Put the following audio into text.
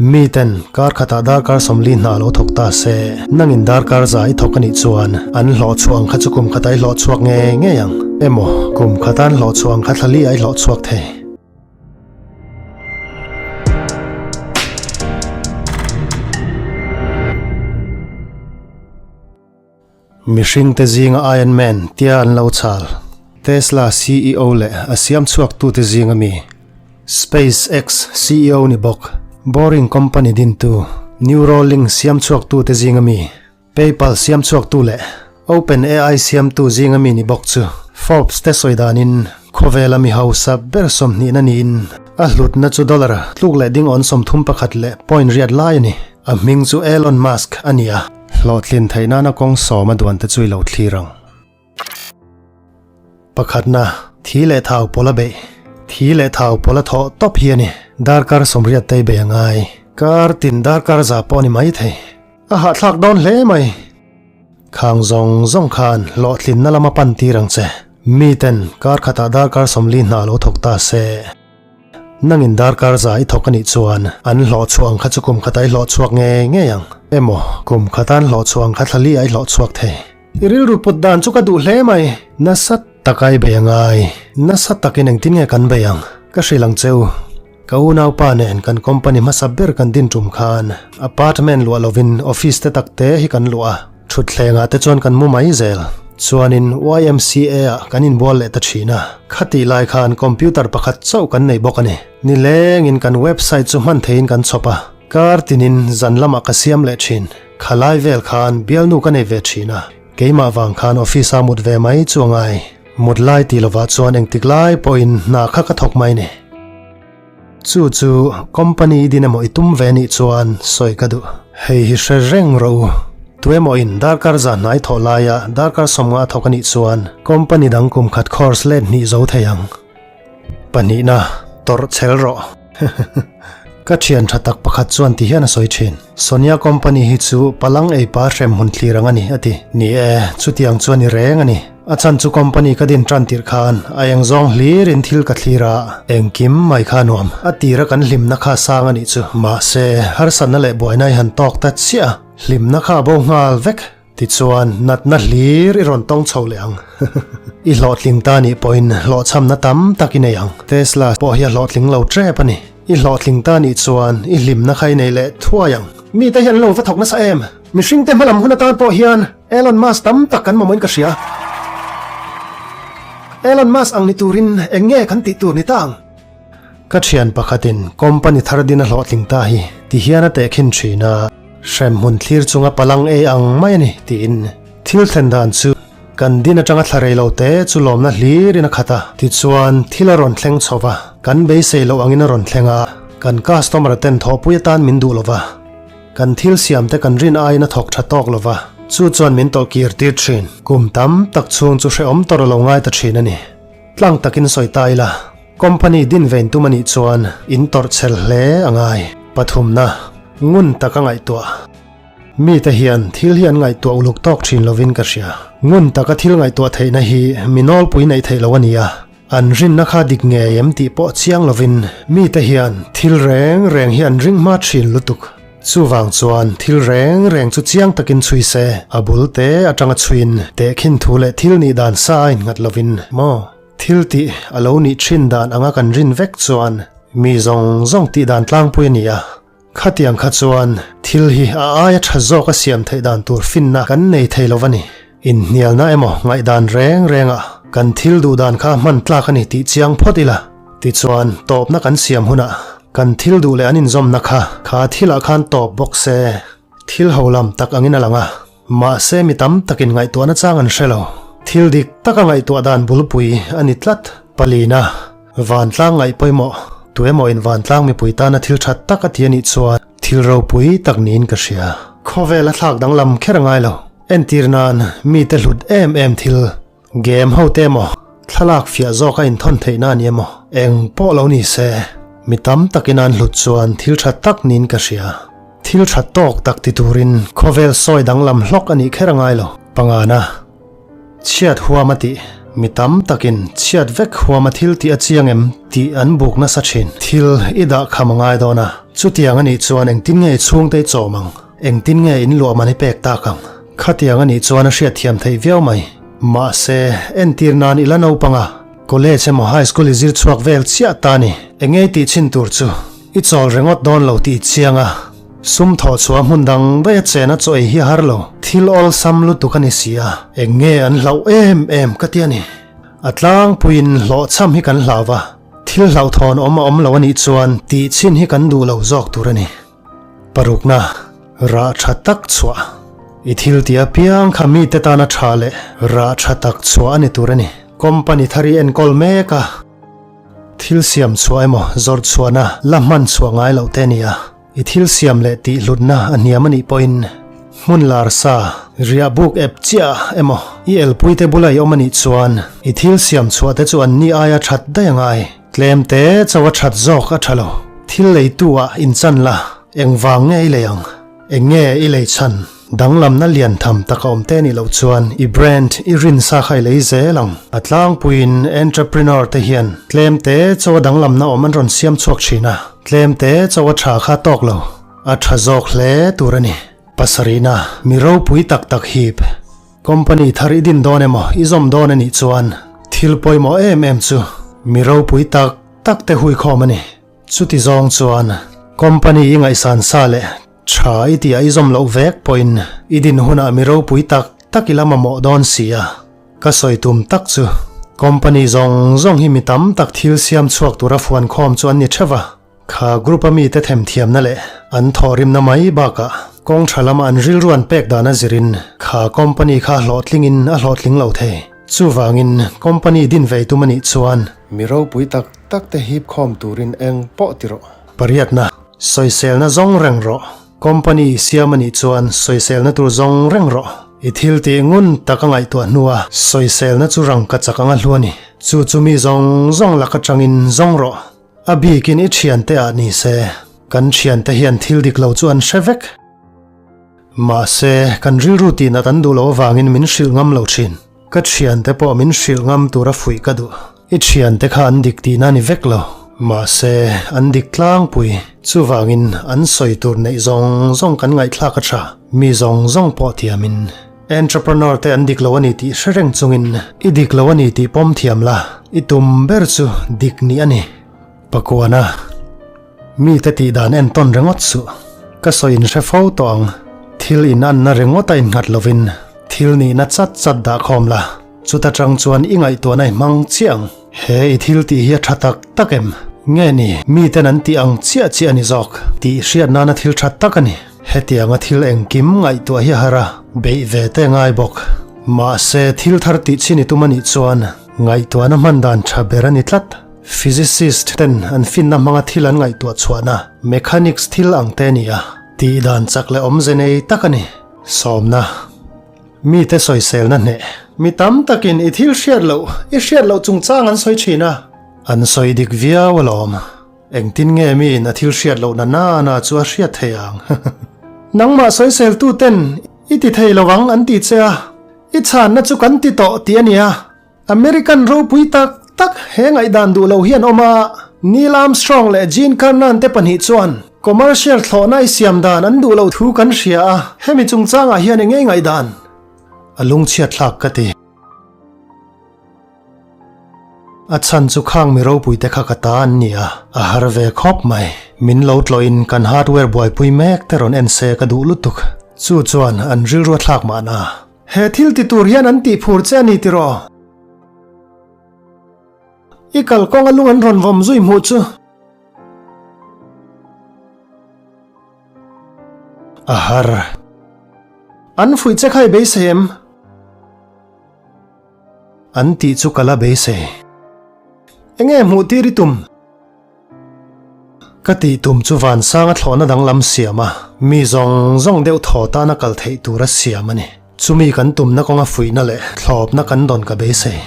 Miten kar khatah darkar 40 hna lo thawk ta se, nangin darkar 100 i thawk anih chuan an hlawh chhuah ang kha chu kum khatah i hlawh chhuak ngei ngei ang. Emaw, kum khata an hlawh chhuah ang kha thla li ah i hlawh chhuak thei. Mihringte zinga Iron Man tia an lo chhal, Tesla CEO leh a siam chhuaktute zinga mi, SpaceX CEO ni bawk, Boring Company dintu, Neuralink siam chhuaktute zinga mi, PayPal siam chhuaktu leh OpenAI siamtu zinga mi ni bawk chu Forbes te sawi danin khawvela mi hausa ber 20 na niin a hlutna chu dollar tluk leh ding awn 31 leh point riat lai a ni. A hming chu Elon Musk a ni a. Hlawhtlin theih nana kawng sawm a duan te chu i lo thlir ang. Pakhatna, thi leh thau pawla beih. Thi leh thau pawla thawh tawp hi a ni. Darkar 80 te i bei a ngai. Kar tin darkar za pawh a ni mai thei. A hahthlak dawn hle mai. Khang zawng zawng khan hlawhtlinna lama pan tir ang che. Miten kar khatah darkar 40 hna lo thawk ta se. Nangin darkar 100 i thawk anih chuan an hlawh chhuah ang kha chu kum khatah i hlawh chhuak ngei ngei ang. Emaw, kum khata an hlawh chhuah ang kha thla li ah i hlawh chhuak thei. I rilru put dan chu ka duh hle mai. Nasa taka i bei angai. Nasa takin engtin nge kan bei ang? Ka hrilh ang cheu. Ka unaupa nen kan company hmasa ber kan din tum khan apartment luah lovin office te tak te hi kan luah a. Thutthlengah te chuan kan mu mai zel. Chuanin YMCA ah kan inbual leh ta thin a. Khatih lai khan computer pakhat chauh kan nei bawk a ni. Nilengin kan website chu hman theiin kan chhawp a. Kar tinin zan lamah ka siam leh thin. Khalai vel khan bialnu ka nei ve thin a. Keimah vang khan office a mut ve mai chu a ngai. Mut lai tih lovah chuan engtik lai pawhin hna kha ka thawk mai ni. Chu chu company i din emaw i tum ve nih chuan sawi ka duh. Hei hi hre reng rawh u. Tuemaw in darkar za hnai thawh laia darkar 50 thawk anih chuan company dang kum khat course let hnih zo thei ang. Pahnihna, tawrh chhel rawh. Ka thian tha tak pakhat chuan ti hian a sawi thin. Sonia company hi chu palang ei pa hrem hun thlir ang a ni, a ti. Ni e, chutiang chuan i reng a ni. A chhan chu company ka din tan tirh khan a eng zawng hlirin thil ka thlir a, engkim mai kha nuam. A tira kan hlimna kha sang a nih chu. Mahse, harsatna leh buaina i han tawk ta chiah a, hlimna kha a bo nghal vek. Tichuan, natna hlir i rawn tawng chho leh ang. I hlawhtling ta nih pawhin hlawhchhamna tam tak i nei ang. Tesla pawh hi a hlawhtling lo tep a ni. I hlawhtling ta nih chuan i hlimna kha i nei leh thuai ang. Mite hian lo va thawk nasa em? Mihringte hmalam hun atan pawh hian Elon Musk tam tak kan mamawhin ka hria. Elon Musk ang ni turin eng nge kan tih tur ni ta ang? Ka thian pakhatin company thar din a hlawhtling ta hi ti hian a tehkhin thin a, hrem hmun thlir chunga palang ei ang mai a ni tiin thil thlen dan chu kan din atanga thla rei lo te chu lawmna hlirin a khat a. Tichuan thil a rawn thleng chho va, kan beisei loh angin a rawn thleng a, kan customer ten thawhpui atan min duh lo va, kan thil siam te kan rin aiin a thawk tha tawk lo va, chu chuan min tawlh kir tir thin. Kum tam tak chhung chu hrehawm tawrh a lo ngai ta thin a ni. Tlang takin sawi ta ila, company din vein tum anih chuan in tawrh chhel hle a ngai. Pathumna, ngun taka ngaihtuah. Mite hian thil hi an ngaihtuah uluk tawk thin lovin ka hria. Ngun taka thil ngaihtuah theihna hi mi nawlpui neih theih lo a ni a, an rinna kha dik ngei em tih pawh chiang lovin mite hian thil reng reng hi an ring hma thin lutuk. Chuvang chuan thil reng reng chu chiang takin chhui se, a bul te atanga chhuiin tehkhin thu leh thil nih dan sa a innghat lovin maw? Thil tih a lo nih thin dan anga kan rin vek chuan mi zawng zawng tih dan tlangpui a ni a. Khatiang kha chuan thil hi a aia tha zawk a siam theih dan tur finna kan nei thei lo a ni. Inhnialna emaw ngaihdan reng rengah kan thil duh dan kha hman tlak a ni tih chiang phawt ila. Tichuan tawpna kan siam hunah kan thil duh leh an inzawmna kha kha thilah khan tawp bawk se. Thil ho lam tak angin a lang a, mahse mi tam takin ngaihtuahna chang an hre lo. Thil dik taka ngaihtuah dan bulpui a ni tlat. Palina, vantlang ngaih pawimawh, tuemaw in vantlang mipui tana thil that tak a ti a nih chuan thil ropui tak niin ka hria. Khawvel a thlak danglam kher a ngai lo. Entir nan mite hlut em em thil, game ho te emaw, thlalak fiah zawk a inthawn theih na ni emaw, eng pawh lo ni se, mi tam takin an hlut chuan thil tha tak niin ka hria. Thil tha tawk tak ti turin khawvel sawi danglam hlawk a nih kher a ngai lo. Pangana, chhiat huam a tih. Mi tam takin chhiat vek huama thil tih a chiang em tih an buk nasa thin. Thil i dah kham a ngai dawn a, chutiang a nih chuan engtin nge i chhungte i chawm ang, engtin nge in luah man i pek tak ang? Khatiang a nih chuan a hriatthiam theih viau mai. Mahse, entir nan i la naupang a, college emaw high school i zir chhuak vel chiah ta ni. Enge i tih chhin tur chu i chawl ringawt dawn lo tih i chiang a. Sum thawh chhuah hmun dang daih a chena chaw ei hi a har lo. Thil awlsam lutuk a ni si a, eng nge an hlauh em em ka ti a ni. A tlangpuiin hlawhchham hi kan hlau va, thil hlauhthawn awm a awm lo a nih chuan tih chhin hi kan duh lo zawk tur a ni. Parukna, rah tha tak chhuah. I thil tih apiang kha mite tana tha leh rah tha tak chhuah a ni tur a ni. Company thar i enkawl mek a. Thil siam chhuah emaw zawrh chhuahna la hman chhuah ngai loh te a ni a, i thil siam leh tih hlutna a hniam a nih pawhin hmun lar sa, riah buk ep chiah emaw i elpuite bula i awm a nih chuan i thil siam chhuah te chu an ni aia that daih a ngai. Tlem te chauh a that zawk a tha lo. Thil leitu ah inchan la, engvang nge i lei ang? Eng nge i lei chhan? Danglamna lian tham tak a awm te nih loh chuan i brand i rin sa kha i lei zel ang. A tlangpuiin entrepreneur te hian tlem te chaw a danglamna awm an rawn siam chhuak thin a, tlem te chaw a tha kha tawk lo, a tha zawk hle tur a ni. Pasarihna, mi ropui tak tak hip. Company thar i din dawn emaw i zawm dawn a nih chuan thil pawimawh em em chu mi ropui tak tak te huikhawm a ni. Chuti zawng chuan company i ngaihsan sa leh Tha i tih a i zawm loh vek pawhin i din hunah mi ropui tak tak i la mamawh dawn si a. Ka sawi tum tak chu company zawng zawng hi mi tam tak thil siam chhuak tura fuan khawm chu an ni theuh a. Kha group a mite themthiamna leh an thawhrimna mai bakah kawng tha lama an rilru an pek dan a zirin kha company kha hlawhtlingin a hlawhtling lo thei. Chuvangin company din vei tum a nih chuan mi ropui tak tak te hip khawm turin eng pawh ti rawh. Pariatna. Sawiselna zawng reng rawh. Company i siam a nih chuan sawiselna tur zawng reng rawh. I thil tih ngun tak a ngaihtuah hnua sawiselna chu rang ka chak anga hlu a ni. Chu chu mi zawng zawng lak atangin zawng rawh. A bikin i thiante ah ni se. Kan thiante hian thil dik lo chu an hre vek. Mahse, kan rilru tihnat an duh loh avangin min hrilh ngam lo thin. Ka thiante pawh min hrilh ngam tura fuih ka duh. I thiante kha an dik tihna ni vek lo. Mahse, an dik tlangpui. Chuvangin, an sawi tur neih zawng zawng kan ngaihthlak a tha. Mi zawng zawng pawh thiamin. Entrepreneur te an dik lo a ni tih hre reng chungin, i dik lo a ni tih pawm thiam la, i tum ber chu dik nih a ni. Pakuana. Mite tih dan entawn ringawt suh. Ka sawi in hre fo tawh ang. Thil in anna ringawt a innghat lovin thil nihna chat chat dah khawm la. Chuta tang chuan i ngaihtuahna i hmang chiah ang. He i thil tih hi a tha tak tak em? Nge ni, miten an tih ang chiah chiah a ni zawk tih hriat nana thil tha tak a ni. Hetianga thil engkim ngaihtuah hi a har a, beih ve te ngai bawk. Mahse, thil thar tih chin i tum a nih chuan ngaihtuahna hman dan tha ber a ni tlat. Physicist ten an finna hmanga thil an ngaihtuah chhuahna mechanics thil ang te a ni a, tih dan chak leh awmze nei tak a ni. Sawmna, Mite sawiselna hneh. Mi tam takin i thil hriat loh, i hriat loh chungchang an sawi thin a. An sawi dik viau alawm. Engtin nge miin a thil hriat lohna nana chu a hriat thei ang? Nangmah sawiseltu ten i ti thei lo ang an ti che a, i chhanna chu kan ti tawh tih a nia. American ropui tak tak he ngaihdan duh lo hi an awm a, Neil Armstrong leh Gene Cernan te pahnih chuan commercial thlawhna i siam dan an duh loh thu kan hria a, hemi chungchangah hian eng ngei ngaihdan a lungchhiat thlak ka ti. A chhan chu khang mi ropui te kha ka ta an ni a, a har ve khawp mai. Min lo tlawhin kan hardware buaipui mek te rawn en se ka duh lutuk. Chu chuan an rilru a thlak mahna. He thil ti tur hian an tih phur che a ni tiraw? I kalkawnga lung an rawn vawm zui hmuh chu. A har. An fuih che kha i beisei em? An tih chu ka la beisei. Enge hmuh tir i tum? Ka tih tum chu vansanga thlawhna danglam siam a, mi zawng zawng deuh thaw tana kal theih tura siam a ni. Chumi kan tumna kawnga fuihna leh thlawpna kan dawn ka beisei.